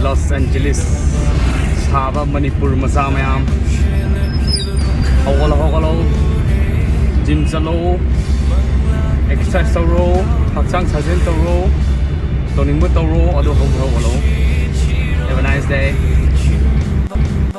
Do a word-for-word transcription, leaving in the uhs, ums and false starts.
Los Angeles, ꯁꯥꯕ ꯃꯅꯤꯄꯨꯔ ꯃꯆꯥ ꯃꯌꯥꯝ, ꯍꯧꯒꯠꯂꯣ, ꯍꯧꯒꯠꯂꯣ, ꯖꯤꯝ ꯆꯠꯂꯣ, ꯑꯦꯛꯁꯔꯁꯥꯏꯁ ꯇꯧꯔꯣ, ꯍꯛꯆꯥꯡ ꯁꯥꯖꯦꯜ ꯇꯧꯔꯣ, ꯇꯧꯅꯤꯡꯕ ꯇꯧꯔꯣ, ꯑꯗꯨ ꯍꯧꯒꯠ ꯍꯧꯒꯠꯂꯣ꯫ Have a nice day.